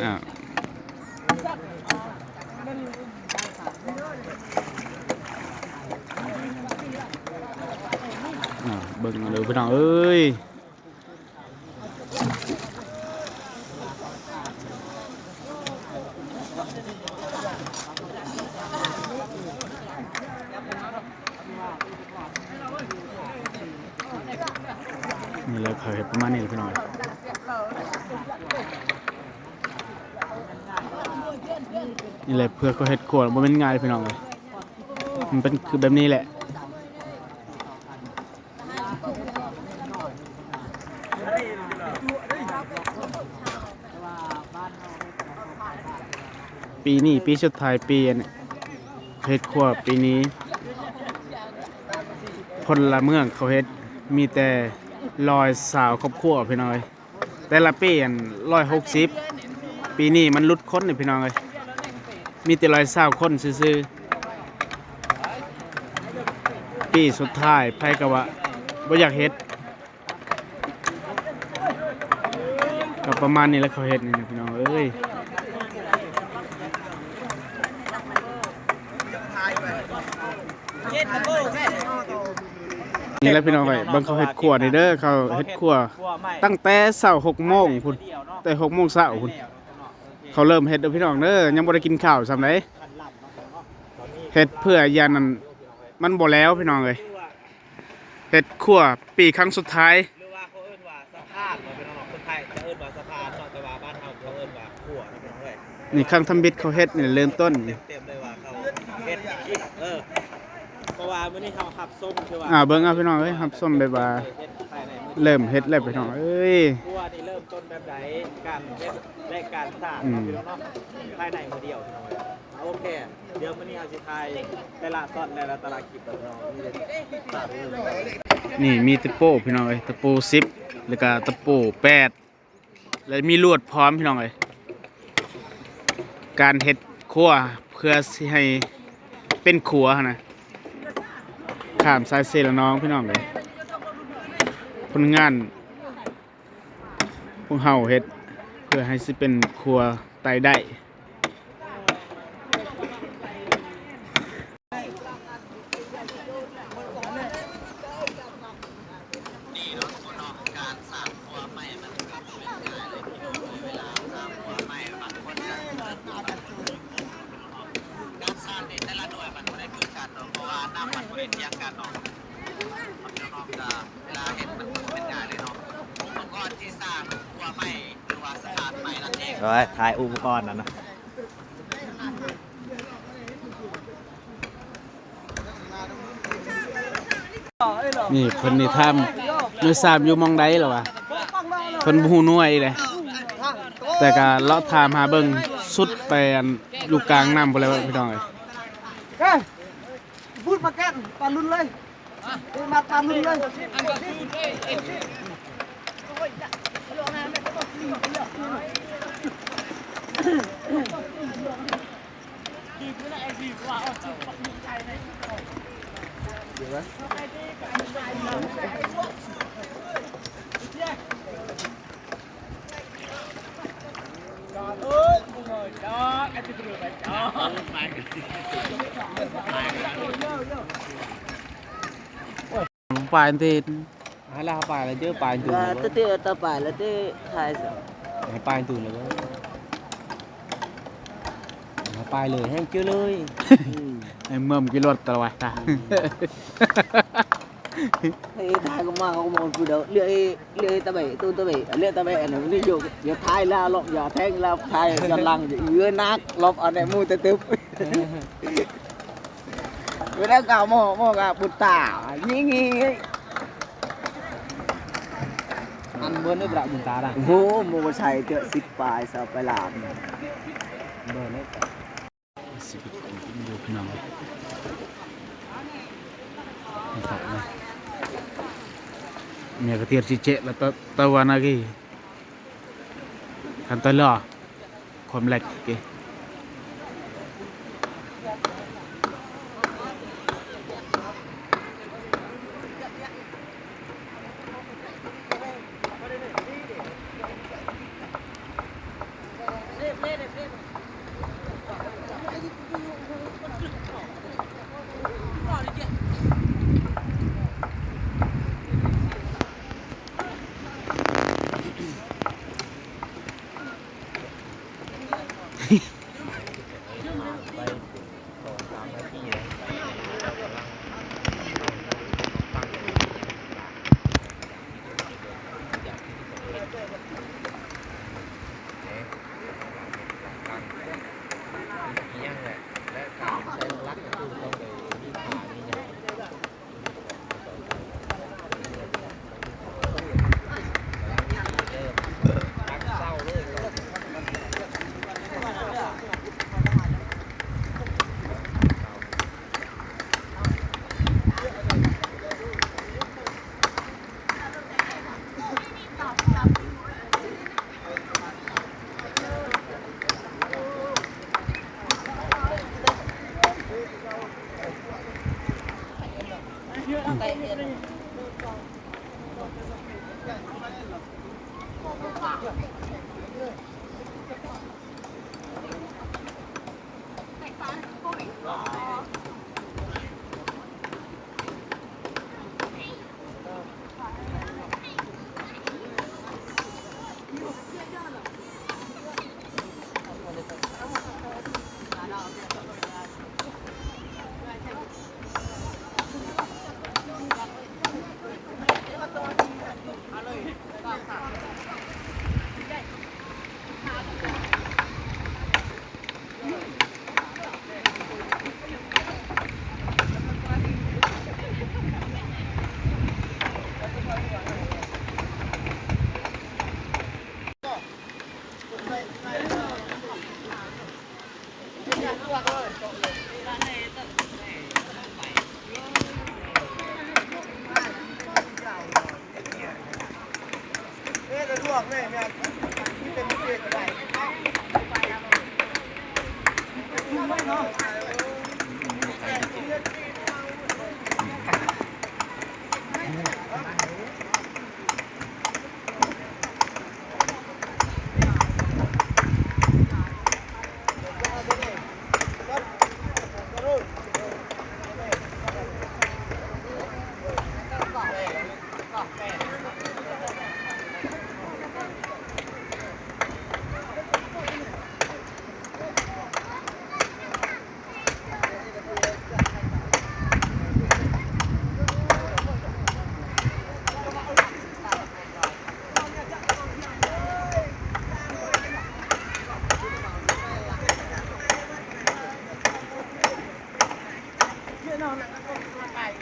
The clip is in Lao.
ອ່າ ອ່າ ເບິ່ງເອົາເດີພີ່ນ້ອງເອີຍ. ນີ້ແຫຼະ ເຂົາເຮັດປະມານນີ້ແຫຼະພີ່ນ້ອງ. ນີ້ແຫຼະ ເພື່ອເຂົາເຮັດຄົວບໍ່ແມ່ນງ່າຍພີ່ນ້ອງເອີຍ ມັນເປັນຄືແບບນີ້ແຫຼະ. ປີນີ້ປີສຸດທ້າຍ ປີອັນເຮັດຄົວປີນີ້ ພົນລະເມືອງເຂົາເຮັດມີແຕ່ຮ້ອຍຊາວຄອບຄົວພີ່ນ້ອງເອີຍ. ແຕ່ລະປີອັນຮ້ອຍຫົກສິບ ປີນີ້ມັນຫຼຸດຄົນນີ້ພີ່ນ້ອງເອີຍ ມີແຕ່ຮ້ອຍຊາວຄົນຊື່ໆ. ປີສຸດທ້າຍ ໃຜກໍວ່າບໍ່ຢາກເຮັດ ກໍປະມານນີ້ແຫຼະ ເຂົາເຮັດນີ້ພີ່ນ້ອງເອີຍ. ນີ້ແຫຼະພີ່ນ້ອງເອີຍ ເບິ່ງເຂົາເຮັດຄົວນີ້ເດີ ເຂົາເຮັດຄົວຕັ້ງແຕ່ເຊົ້າຫົກໂມງພຸ້ນ ແຕ່ຫົກໂມງເຊົ້າພຸ້ນ ເຂົາເລີ່ມເຮັດເດີພີ່ນ້ອງເດີ ຍັງບໍ່ໄດ້ກິນຂ້າວຊ້ຳໃດ. ເຮັດເພື່ອຢ້ານນັ້ນມັນບໍ່ແລ້ວພີ່ນ້ອງເອີຍ ເຮັດຄົວປີຄັ້ງສຸດທ້າຍ ຫຼືວ່າເຂົາເອີ້ນວ່າສະພານເນາະພີ່ນ້ອງເນາະ ຄົນໄທຈະເອີ້ນວ່າສະພານເນາະ ແຕ່ວ່າບ້ານເຮົາເຂົາເອີ້ນວ່າຄົວເນາະພີ່ນ້ອງເອີຍ. ນີ້ຄັ້ງທຳອິດເຂົາເຮັດນີ້ເລີ່ມຕົ້ນ ເຕັມເລີຍວ່າເຂົາເຮັດ ເອີ ເພາະວ່າມື້ນີ້ເຮົາຮັບຊົມຄືວ່າ ອ່າ ເບິ່ງເອົາພີ່ນ້ອງເອີຍ ຮັບຊົມແບບວ່າເລີ່ມເຮັດແລ້ວພີ່ນ້ອງເອີຍ ຄົວນີ້ເລີ່ມຕົ້ນແບບໃດ ການເຮັດ ແລະ ການສ້າງເນາະ ອືມ ພີ່ນ້ອງເນາະ ພາຍໃນມື້ດຽວພີ່ນ້ອງເອີຍ. ໂອເຄ ດຽວມື້ນີ້ເຮົາຊິຖ່າຍແຕ່ລະຊັອດ ແລະ ແຕ່ລະຄລິບເນາະ ນີ້ມີຕະໂປພີ່ນ້ອງເອີຍ ຕະໂປສິບ ແລ້ວກະຕະໂປແປດ ແລະ ມີລວດພ້ອມພີ່ນ້ອງເອີຍ. ການເຮັດຄົວເພື່ອຊິໃຫ້ເປັນຄົວຫັ້ນນະ ຂ້າມສາຍເຊລະນອງພີ່ນ້ອງເອີຍ. ຜົນງານ ພວກເຮົາເຮັດເພື່ອໃຫ້ຊິເປັນຄົວໄຕ້ໄດ້. ການສ້າງນີ້ແຕ່ລະໜ່ວຍມັນບໍ່ໄດ້ຄືກັນເນາະ ເພາະວ່ານ້ຳມັນບໍ່ໄດ້ທ່ຽງກັນເນາະ. ເວລາເຮັດມັນເປັນງ່າຍເລີຍເນາະ ອຸປະກອນທີ່ສ້າງຄົວໃໝ່ ຫຼືວ່າສະພານໃໝ່ນັ້ນເອງ. ໂອ້ຍ ຖ່າຍອຸປະກອນນັ້ນນະ. ນີ້ເພິ່ນນີ້ຖາມ ໜ່ວຍສາມຢູ່ໝ່ອງໃດລະວະ ເພິ່ນບໍ່ຮູ້ໜ່ວຍເດ້ ແຕ່ກະເລາະຖາມຫາເບິ່ງ ສຸດໄປອັນຢູ່ກາງນ້ຳພຸ້ນແຫຼະພີ່ນ້ອງເອີຍ. ບູດມາແກ່ນປາລຸນເລີຍ ເອີ ມາປາລຸນເລີຍ. ປາຍເຕີນ ໃຫ້ລາວປາຍແລ້ວເຈີ ປາຍເຕີນ ວ່າເຕີນ ເຕີນ ເຕີນປາຍແລ້ວເຕີນ ຖ່າຍຊະ ໃຫ້ປາຍເຕີນແລ້ວເວີ້ຍ ໃຫ້ປາຍເລີຍ ແຮ່ງເຈີເລີຍ. ອືມ ໃຫ້ເມືອງກິນລົດຕະຫຼອດ ອືມ ເອີ ຖ່າຍກໍມາ ເຂົາກໍມາຄົນດຽວ ເລືອກ ເລືອກຕະໄບ ຕູ້ຕະໄບ ເລືອກຕະໄບ ອັນນັ້ນ ຢູ່ ຢ່າຖ່າຍລາວຫຼອກ ຢ່າແທງລາວ ຖ່າຍຍ້ອນຫຼັງ ເອີ ໜັກ ລອບ ອັນນັ້ນ ໝູ່ແຕ່ຕຶບ. ເວລາເກົ່າໝໍ ໝໍກະບຸນຕາ ຍິງ ຍິງ ອັນເບິ່ນໄດ້ປະບຸນຕານະ ໂອ້ໂຫ ໝໍໃສ່ເທື່ອສິບປາຍ ຊາວປາຍລ້ານ ເບິ່ນໄດ້ ຊີວິດກອງກິນຢູ່ພີ່ນ້ອງເອີຍ. ເມຍກະຕຽມຊິເຈະລະຕະ ຕະວານາກີ ຄັນຕະຫຼໍ ຄວາມແລັກເກ. Io, no, ma cosa fai?